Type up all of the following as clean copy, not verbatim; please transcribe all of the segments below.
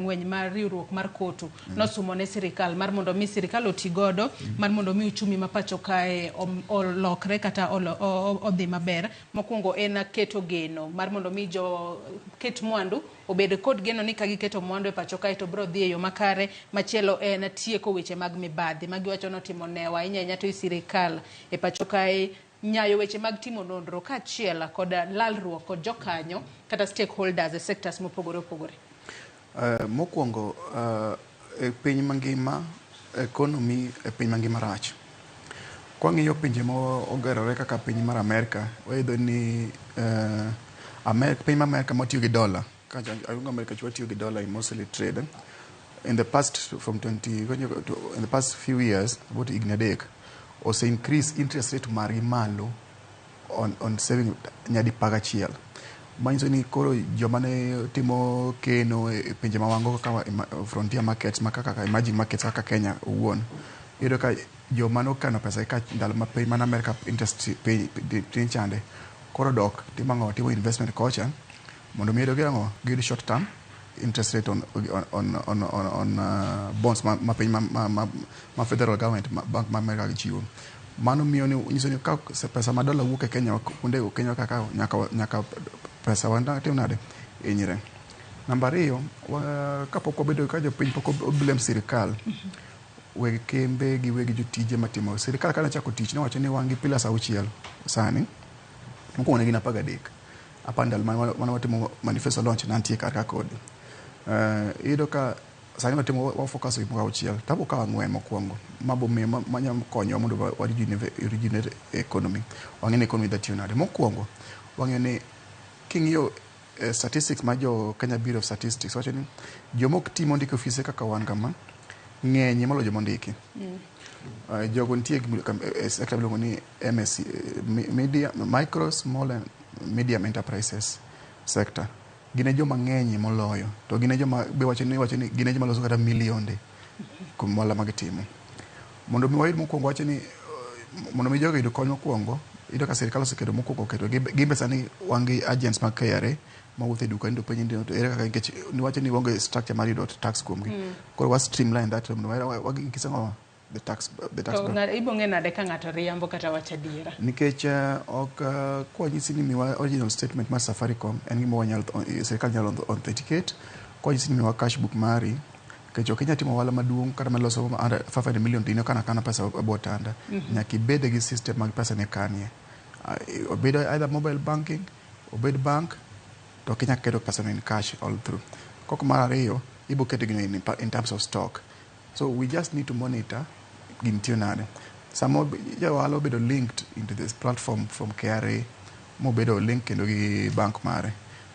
Ng'weny mar riwruok mar KOTU nosumo ne sirikal mar mondo mi sirikal oti godo mar mondo mi uchumi ma pacho kae olokre kata odhi maber. Mokwongo en keto geno mar mondo mi jo ket mwandu obed kod geno ni ka giketo mwandu e pacho kae to biro dhi e yo makare. Machielo en tieko weche mag mibadhi ma giwacho ni otimo newa ahinya ahinya to e sirikal e pacho kae nyayo weche mag timo nonro kaachiel kod lalruok kod jokanyo kata stakeholders e sectors mopogore opogore. Mokwongo e piny mangima economy e piny mangima rach. Kwang'iyo pinje mogerore kaka piny mar Amerka, wayudo ni piny mar Amerka matiyo gi dola, Amerka watiyo gi dola in mostly trade. In the past from 20, in the past few years, about higni 3, ose increase interest rate margi malo on saving nyadi 11. Manyiso ni koro joma ne timo keno e pinje mawango kaka frontier markets ma kaka emerging markets kaka Kenya owuon, iyudo ka joma nokano pesa ka ndalo ma piny mana America interest piny chande koro dok timo ang'o, timo investment kocha mondo mi giyud ang'o, giyud short term interest rate on bonds ma piny ma federal government ma, bank ma America gichiwo. Mano miyo ni nyiso ni ka pesa ma dola wuok e Kenya kuonde Kenya kaka nyaka pesa wa tim nade hinyre. Namba 2, kapok wabedo ka jopiny pok oblame sirikal, weg kembe gi weg jotije matimo sirikal kane ochako tich nowacho ni wan gi pillars 6 sani. Mokwongo ne gin 13. Apar ndalo mane watimo manifesto launch nantie kar ka kodi. Iyudo ka sani watimo wa focus e gik 6 to abo kawo 4 mokwongo mabo miyo manyalo konyowa mondo wa rejuvenate economy. Wang'e ni economy dhi tiyo nade. Mokwongo wang'eyo ni king'iyo statistics ma jo Kenya Bureau of Statistics wacho ni joma ok ti mondiki e ofise kaka wan kama ng'eny moloyo joma ondiki. Jogo nitie e sector miluongo ni MSC, media, micro, small and medium enterprises sector. Gin e joma ng'eny moloyo to gin e joma be wacho ni gin e joma loso kata milionde kuom ohala ma gitimo. Mondo mi wayud mokwongo wacho ni mondo mi jogi oyud kony mokwongo, iyudo ka sirikal oseketo mokwongo oketo gin be sani wan gi agents mag KRA mawuotho e duka ni to penji ni to ere kaka nikech niwacho ni waonge structure mar yudo tax kuomgi. Koro wa streamline that mondo wa ang'o the tax To ibo ng'e nade ka ng'ato riambo kata wacho adiera? Nikech ok kwanyisi ni miwa original statement mar Safaricom en gima wanyalo sirikal nyalo authenticate. Kwanyisi ni miwa cash book mari, nikech ok inyal timo ohala maduong' kata maloso 500 million to in ikano akana pesa e bwo otanda. Nyaka ibed gi system mag pesa ni kanie. Obed either mobile banking, obed bank, to ok inyal keto pesa no in cash all through. Kok mar ariyo, ibo keto gino in terms of stock. So we just need to monitor gini tiyo nade. Sama ja ohala obedo linked into this platform from KRA mobedo link kendo gi bank mare,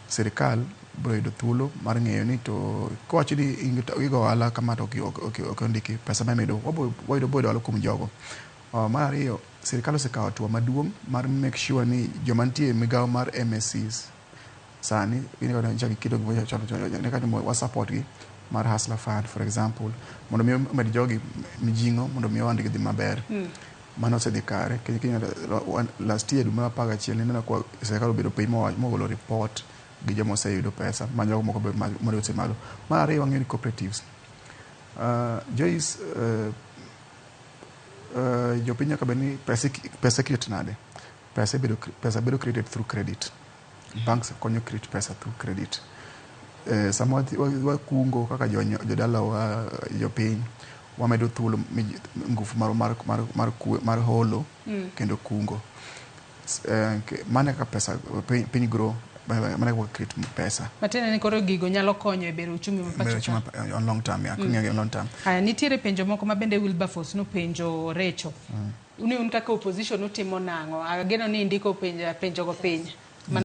sirikal biro yudo thuolo mar ng'eyo ni to kowacho ni igo ohala kama to ok ondiki pesa ma imedo wabo wayudo boyudo ohala kuom jogo. Mar ariyo, sirikal osekawo hatua maduong' mar make sure ni joma nitie e migawo mar MSCs sani wa support gi mar Hustler Fund, for example, mondo mi omed jogi mijing'o mondo mi ohandgi dhi maber. Mano osedhi kare. Last year dwe mar 11 ineno ka sirikal obedo piny mogolo report gi joma oseyudo pesa ma jogo moko be mondo malo. Mar ariyo, wang'eyo ni cooperatives. Joyce, jopiny nyaka bed ni pesa create nade? Pesa bedo created through credit. Banks konyo create pesa through credit. Sama wakungo kaka jodalawa jopiny, wamedo thuolo ngufu mar holo kendo kungo. Mano e kaka pesa piny grow, mano e kaka create pesa. Matiende ni koro gigo nyalo konyo e bero uchumi ma pacho ka. On long term, yeah, mm. On long term. Aya, nitiere penjo moko ma bende Wilberforce nopenjo Recho. Ni un kaka opposition utimo nang'o? Ageno ni indiko penjogo piny.